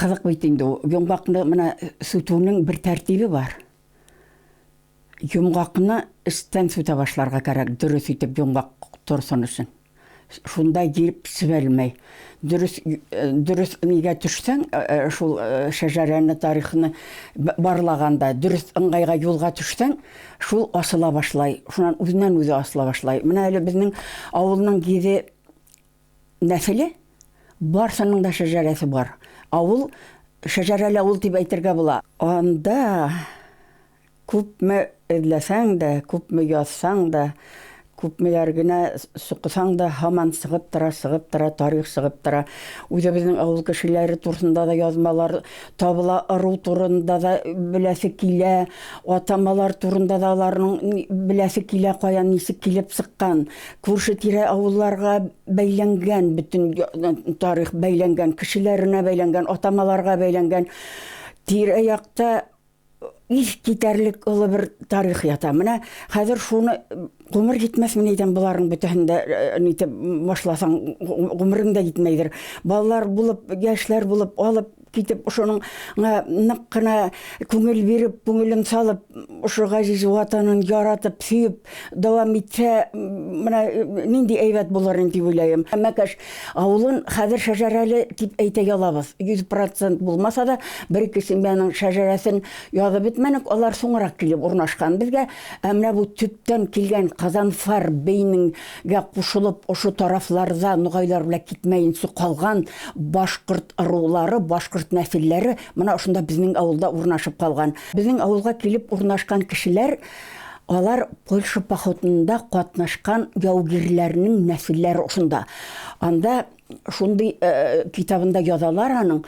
Ҡыҙыҡ бит инде ул. Йомғаҡны менә сүтүнең бер тәртибе бар. Йомғаҡны эстән сүтә башларға кәрәк, дөрөҫ итеп йомғаҡ торсын өсөн. Шунда еп себәлмәй. Дөрөҫ дөрөҫ нигә төшсәң, шул шәжәрәне, тарихны барлағанда, дөрөҫ ыңғайға юлға төшсәң, шул асыла башлай. Шунан үзеннән үзе асыла башлай. Менә әле безнең авылның гизе нәҫеле, барсының да шәжәрәсе бар. Авыл шәжәрәле авыл дип әйтергә була. Анда күпме эҙләсәң дә, күпме язсаң да, күпмеләр генә соҡосаң да, һаман сығып тора, сығып тора, тарих сығып тора. Үҙебеҙҙең ауыл кешеләре турысында да язмалар табыла, ырыу турында да беләсе килә, атамалар турында да аларның беләсе килә, каян нисек килеп сыҡҡан. Күрше-тирә авылларга бәйләнгән, бөтен тарих бәйләнгән, кешеләренә бәйләнгән, атамаларга бәйләнгән. Тирә-якта ис китәрлек олы бер тарих ята. Менә хәзер шуны гомер җитмәс мин әйтәм, боларның бөтәһен дә нитеп башласаң, гомерең дә җитмәйдер. Балалар булып, яшьләр булып алып китеп, шуның нык кына күңел биреп, күңелен салып, ошо газиз ватанын яратып, сөеп дәвам итсә, менә нинди әйбәт булыр инде дип уйлыйм. Мәкәш авылын хәзер шәжәрәле дип әйтә алабыз. 100% булмаса да, бер-ике семьяның шәжәрәсен язып бетмәнек, алар соңрак килеп урнашкан безгә. Ә менә бу төптән килгән Казанфар бейнеңгә кушылып, ошо тарафларда ногайлар белән китмәенчә калган башкорт ырулары, башкорт нәселләре менә ошонда безнең авылда урнашып калган. Безнең авылга килеп урнашкан кешеләр алар Польша походында катнашкан яугирләрнең нәселләре ошонда. Анда шундый китабында язалар аның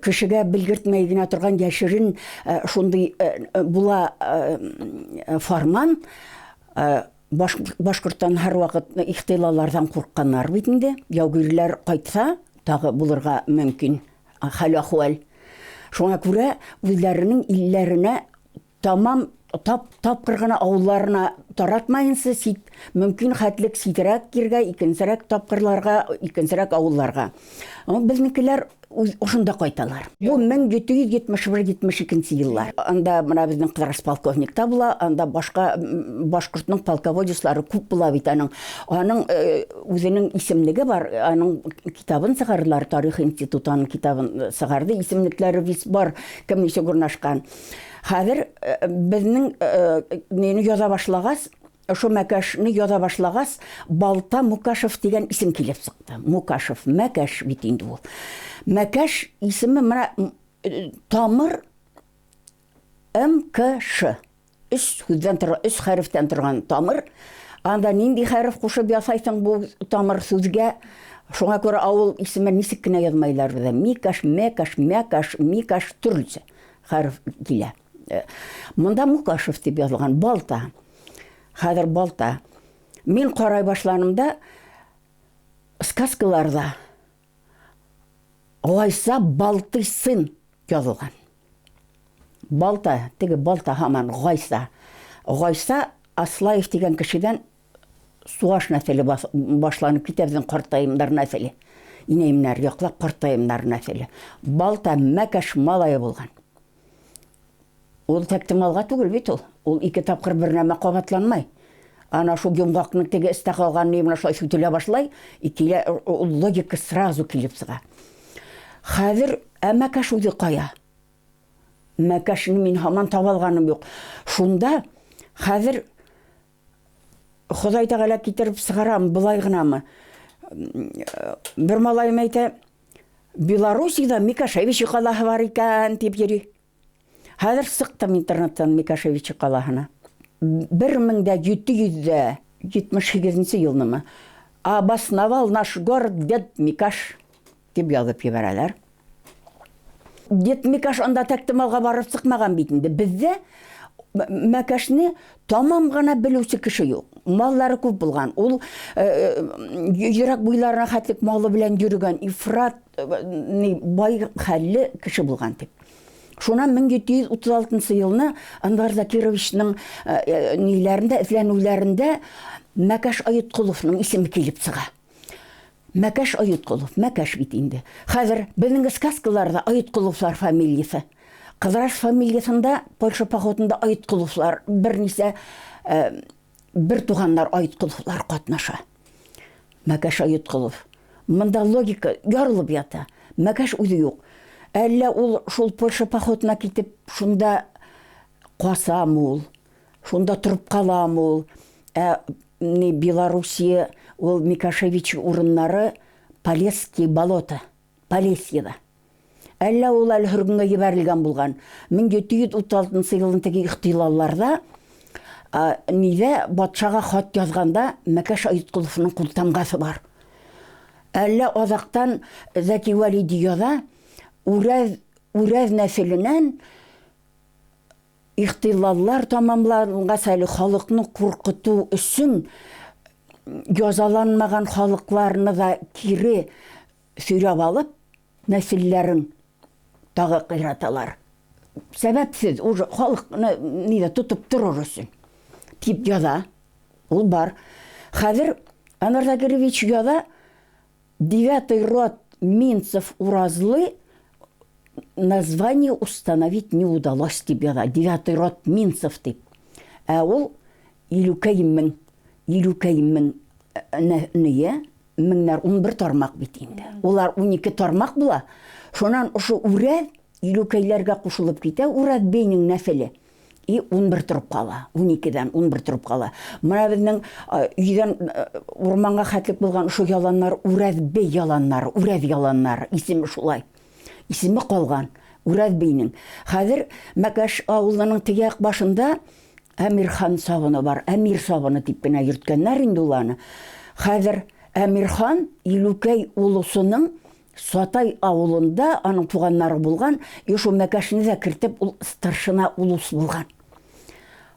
кешегә белгертмәй генә торган яшерен шундый була фарман. Башкорттан һәрвакыт ихтилаллардан курыкканнар бит инде. Яугирләр кайтса, тагы булырга мөмкин хәл-ахвәл. Шуңа күрә үзләренең илләренә тамам тап тапкыр гына авылларына таратмаенсы, сит мөмкин хәтлек ситерәк җиргә, икенчерәк тапкырларга, икенчерәк авылларга. Безнекеләр ошонда кайталар. Бу 1771-72 еллар. Анда менә безнең Кыдырас полковник та була, анда башка башкортның полководецлары күп була бит аның. Аның үзенең исемлеге бар, аның китабын чыгардылар, тарих институты аның китабын чыгарды, исемлекләре бит бар, кем ничек урнашкан. Хәзер безнең нені яза башлагач, ошо Мәкәшне яза башлагач, Балта Мукашев дигән исем килеп чыкты. Мукашев, Мәкәш бит инде ул. Мәкәш исеме менә тамыр МКШ. Өч сүздән торган, өч хәрефтән торган тамыр. Анда нинди хәреф кушып ясайсың бу тамыр сүзгә? Шуңа күрә авыл исеме ничек кенә язмайлар бездә. Микаш, Мекаш, Мякаш, Микаш төрлечә хәреф килә. Монда Мукашев дип язылган, Балта. Хәзер Балта. Мин карай башланымда сказкаларда Гайса Балтый сын язылган. Балта, теге Балта һаман Гайса. Гайса Аслаев дигән кешедән сугаш нәселе башланып китә, безнең картаемнар нәселе. Инәемнәр яклап картаемнар нәселе. Балта Мәкәш малае булган. Ул тәктемалга түгел бит ул. Ул ике тапкыр бер нәмә кабатланмай. Ана шул йомгакның теге эстә калган ни менә шулай сүтелә башлай, и килә, ул логика сразу килеп чыга. Хәзер, ә Мәкәш үзе кая? Мәкәшне мин һаман таба алганым юк. Шунда хәзер Ходай Тәгалә китереп чыгарам, болай гынамы? Бер малаем әйтә, Белоруссиядә Микашевичи калаһы бар икән, дип йөри. Хәзер сыктым интернеттан Микашевичи калаһына. 1778 елнымы? Обосновал наш город дед Микаш дип язып җибәрәләр. Дед Микаш анда тәктемалга барып чыкмаган бит инде. Бездә Мәкәшне тамам гына белүче кеше юк. Маллары күп булган. Ул йөрәк буйларына хәтлек малы белән йөргән, ифрат бай хәлле кеше булган дип. Шуннан 1736 елны Анвар Закировичның ниләрендә, эзләнүләрендә Мәкәш Аеткуловның исеме килеп чыга. Мәкәш Оетколов, Мәкәш бит инде. Хәзер безнең сказкаларда Оетколовлар фамилиясе. Кызраш фамилиясендә Польша походында Оетколовлар берничә бер туганнар Оетколовлар катнаша. Мәкәш Оетколов. Монда логика ярылып ята. Мәкәш үзе юк. Әллә ул шул Польша походына китеп, шунда касам ул, шунда торып калам ул. Ә ни Белоруссия, ул Микашевич урыннары Полесские болота, Полесьеда. Әллә ул әле һөргенгә җибәрелгән булган. 1736 елның теге ихтилалларда нидә батшага хат язганда Мәкәш Оеткуловның култамгасы бар. Әллә азактан Зәки Вәлиди яза, Үрәз, Үрәз нәселеннән ихтилаллар тамамлангач әле халыкны куркыту өчен язаланмаган халыкларны да кире сөйрәп алып, нәселләрен тагы кыйраталар. Сәбәпсез, уже халыкны нидә тотып торыр өчен дип яза. Ул бар. Хәзер Анвар Закирович яза, девятый род Минцев Уразлы название установить не удалось дип яза. Девятый род Минцев дип. Ә ул Илүкәй мең, Илүкәй мең нее, меңнәр 11 тармак бит инде. Улар 12 тармак була. Шуннан ошо Үрәз Илүкәйләргә кушылып китә, Үрәз бейнең нәселе. И 11 торып кала. 12-дән 11 торып кала. Менә безнең өйдән урманга хәтлек булган ошо яланнар Үрәз бей яланнары, Үрәз яланнары исеме шулай. Исеме калган Үрәз бейнең. Хәзер Мәкәш авылының теге як башында Әмирхан сабыны бар. Әмир сабыны дип кенә йөрткәннәр инде ул аны. Хәзер Әмирхан Илүкәй улусының Сатай авылында аның туганнары булган, и шул Мәкәшне дә кертеп, ул старшина улус булган.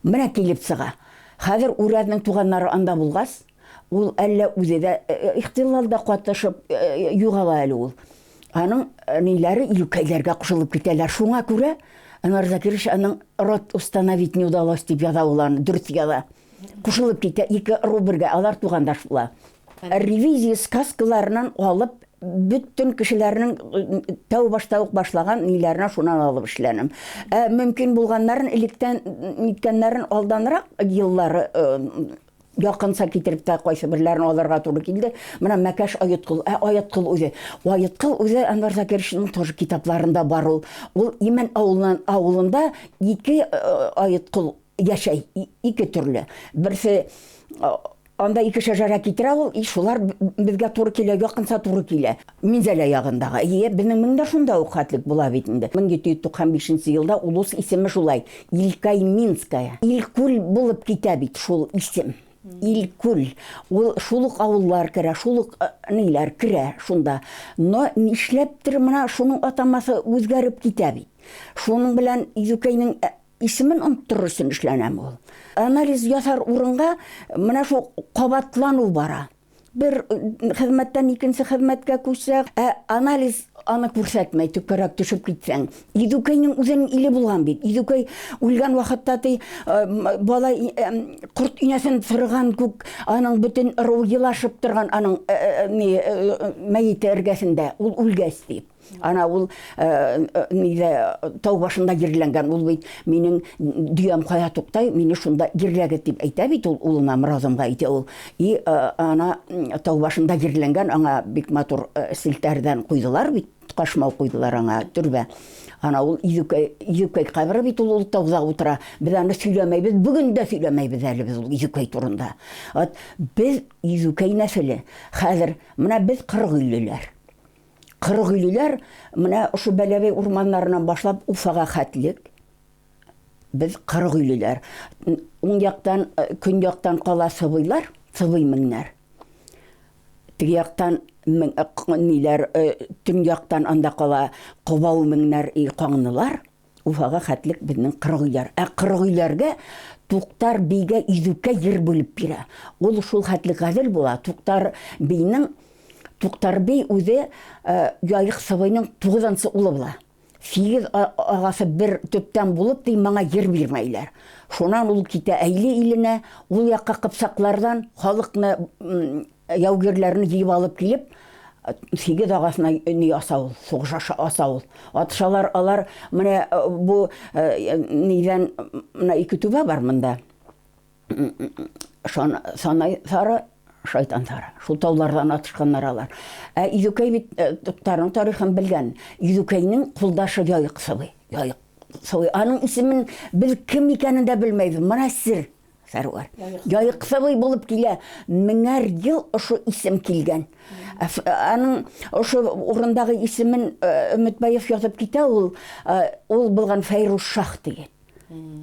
Менә килеп чыга. Хәзер Үрәзнең туганнары анда булгач, ул әллә үзе дә ихтилалда катышып югала әле ул. Аның ниләре Илүкәйләргә кушылып китәләр. Шуңа күрә Анвар Закирович аның род установить не удалось дип яза ул аны, дөрес яза. Кушылып китә ике ыру бергә, алар тугандаш була. Ревизия сказкаларыннан алып, бөтен кешеләрнең тәү башта ук башлаган ниләренә шуннан алып эшләнем. Ә мөмкин булганнарын электән ниткәннәрен алданрак еллары якынса китереп тә кайсы берләрен алырга туры килде. Менә Мәкәш Оеткол, ә Оеткол үзе. Оеткол үзе Әнвәр Закировичның тоже китапларында бар ул. Ул Имән авылынан авылында ике Оеткол яшәй, ике төрле. Берсе анда ике шәжәрә китерә ул, и шулар безгә туры килә, якынса туры килә. Минзәлә ягындагы. Ие, безнең меңдә шунда ук хәтлек була бит инде. 1795 елда улус исеме шулай, Илкайминская. Илкүл булып китә бит шул исем. Илкүл. Ул шул ук авыллар керә, шул ук ниләр керә шунда. Но нишләптер менә шуның атамасы үзгәреп китә бит. Шуның белән Илкәйнең исемен оныттырыр өчен эшләнәме ул? Анализ ясар урынга менә шул кабатлану бара. Бер хезмәттән икенче хезмәткә күчсә, ә анализ аны күрсәтмәй, төпкәрәк төшеп китсәң. Идүкәйнең үзенең иле булган бит. Идүкәй үлгән вакытта ти бала корт инәсен сырган күк, аның бөтен ыруы елашып торган аның ни мәете эргәсендә, ул үлгәч дип. Ана ул нидә тау башында җирләнгән. Ул бит минем дөям кая туктай, мине шунда җирләгез дип әйтә бит ул улына, Мыразымга әйтә ул. И ана тау башында җирләнгән, аңа бик матур селтәрдән куйдылар бит, кашмау куйдылар аңа төрбә. Ана ул Идүкәй, Идүкәй кабере бит ул, ул тауда утыра. Без аны сөйләмәйбез, бүген дә сөйләмәйбез әле без ул Идүкәй турында. Вот без Идүкәй нәселе. Хәзер менә без кырык өйлеләр. Кырык өйлеләр менә ошо Бәләбәй урманнарыннан башлап Уфага хәтлек без кырык өйлеләр. Уң яктан, көньяктан кала сыбыйлар, сыбый меңнәр. Теге яктан мең, ниләр, төньяктан анда кала Кобау меңнәр и каңнылар. Уфага хәтлек безнең кырык өйләр. Ә кырык өйләргә Туктар бигә Идүкә ер бүлеп бирә. Ул шул хәтлек гадел була. Туктар бинең Туктар би үзе Яек сыбыйның тугызынчы улы була. Сигез агасы бер төптән булып, ди, моңа ер бирмәйләр. Шуннан ул китә Әйле иленә, ул якка кыпчаклардан халыкны, яугирләрне җыеп алып килеп, Сигез ағасына ни аса ул, сугыш аша аса ул. Атышалар алар менә бу нидән менә ике түбә бар монда. Санай сары, шайтан сары. Шул таулардан атышканнар алар. Ә Изүкәй бит Туктарның тарихын белгән. Изүкәйнең кулдашы Яек сабый. Яек сабый. Аның исемен без кем икәнен дә белмәйбез. Менә сер. Сәрвәр. Яек сабый булып килә. Меңәр ел ошо исем килгән. Аның ошо урындагы исемен Өметбаев язып китә ул, ул булган Фәйрүз Шах дигән.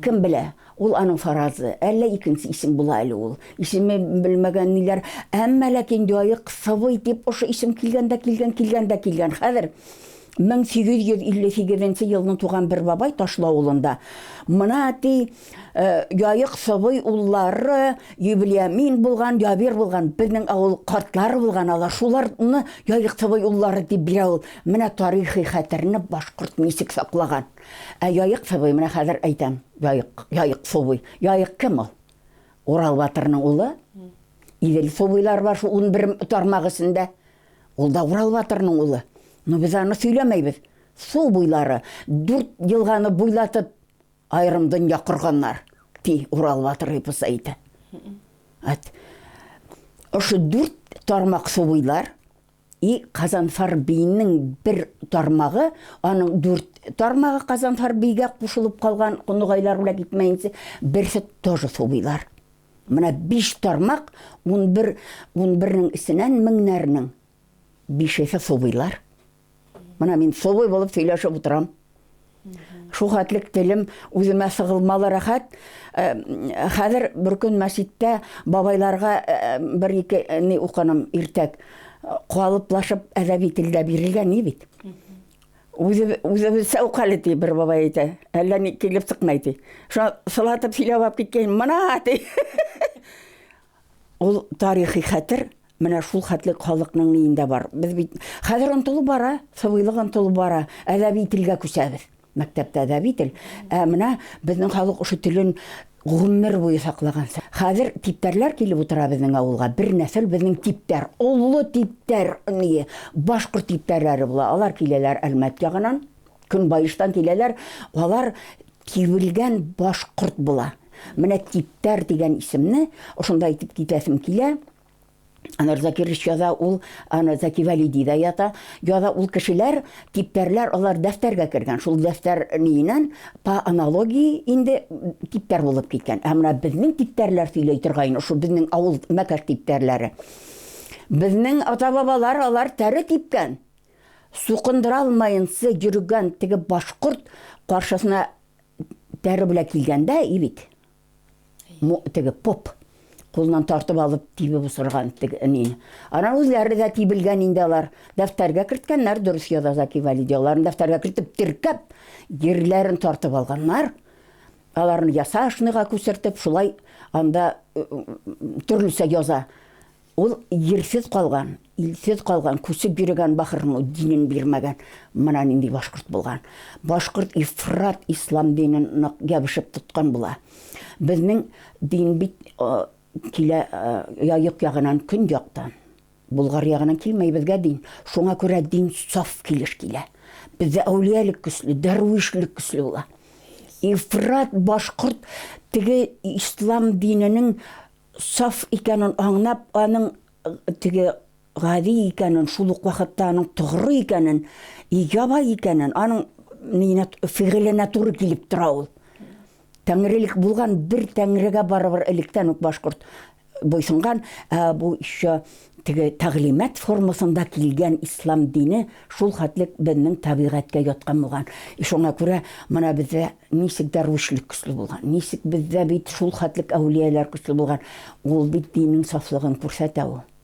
Кем белә, ул аның фаразы, әллә икенче исем була әле ул. Исеме белмәгән ниләр. Әмма ләкин Яек сабый дип ошо исем килгән дә килгән, килгән дә килгән. Хәзер 1858 елны туган бер бабай Ташлы авылында. Мына ди, Яек сабый уллары Юбилямин булган, Ябир булган, безнең авыл картлары булган алар. Шуларны Яек сабый уллары дип бирә ул. Менә тарихи хәтерне башкорт ничек саклаган. Ә Яек сабый, менә хәзер әйтәм, Яек, Яек сабый. Яек кем ул? Урал батырның улы. Идел сабыйлар бар шул 11 тармак эчендә. Ул да Урал батырның улы. Но без аны сөйләмәйбез. Су буйлары, дүрт елганы буйлатып аерым дөнья корганнар, ди Урал батыр эпосы әйтә. Әт. Ошо дүрт тармак су буйлар и Казанфар бинең бер тармагы, аның дүрт тармагы Казанфар бигә кушылып калган, нугайлар белән китмәенчә, берсе тоже су буйлар. Менә биш тармак, 11, 11-нең эченнән меңнәрнең бишесе субыйлар. Менә мин субый булып сөйләшеп утырам. Шул хәтлек телем үземә сыгылмалы рәхәт. Хәзер бер көн мәчеттә бабайларга бер-ике ни укыным иртәк. Калыплашып әдәби телдә бирелгән ни бит. Үзе үзебез сәүкале ди бер бабай әйтә. Әллә ни килеп чыкмай ди. Шуны сылатып сөйләп алып киткән, мына ди. Ул тарихи хәтер менә шул хәтле халыкның ниендә бар. Без бит хәзер онтылып бара, сабыйлык онтылып бара, әдәби телгә күчәбез. Мәктәптә әдәби тел. Ә менә безнең халык ошо телен гомер буе саклаган. Хәзер типтәрләр килеп утыра безнең авылга. Бер нәсел безнең типтәр, олы типтәр, ни, башкорт типтәрләре була. Алар киләләр Әлмәт ягынан, Көнбаештан киләләр. Алар кибелгән башкорт була. Менә типтәр дигән исемне ошонда әйтеп китәсем килә. Анар Закирович яза, ул аны Зәки Вәлиди дә ята. Яза ул кешеләр, типтәрләр, алар дәфтәргә кергән. Шул дәфтәр ниеннән по аналогии инде типтәр булып киткән. Ә менә безнең типтәрләр сөйләй торган, шул безнең авыл Мәкәш типтәрләре. Безнең ата-бабалар алар тәре типкән. Сукындыра алмаенча йөргән теге башкорт каршысына тәре белән килгәндә, и бит. Теге поп кулыннан тартып алып тибеп осырган теге нине. Ана үзләре дә тибелгән инде алар. Дәфтәргә керткәннәр, дөрес яза Заки Вәлиди. Аларны дәфтәргә кертеп теркәп, җирләрен тартып алганнар. Аларны ясашныйга күчертеп, шулай анда төрлечә яза. Ул җирсез калган, илсез калган, күчеп йөрегән бахырның динен бирмәгән. Менә нинди башкорт булган. Башкорт ифрат ислам динен нык ябышып тоткан була. Безнең дин бит килә Яек ягынан, көньяктан. Болгар ягынан килмәй безгә дин. Шуңа күрә дин саф килеш килә. Бездә әүлиялек көчле, дәрвишлек көчле була. Ифрат башкорт теге ислам диненең саф икәнен аңлап, аның теге гади икәнен, шул ук вакытта аның тугры икәнен, ябай икәнен, аның ниенә, фигыленә туры килеп тора ул. Тәңрелек булган бер тәңрегә барыбер электән үк башкорт буйсынган, ә бу еще теге тәгълимат формасында килгән ислам дине шул хәтлек безнең табигатькә яткан булган. И шуңа күрә менә бездә ничек дәрвишлек көчле булган, ничек бездә бит шул хәтлек әүлияләр көчле булган. Ул бит диннең сафлыгын күрсәтә ул.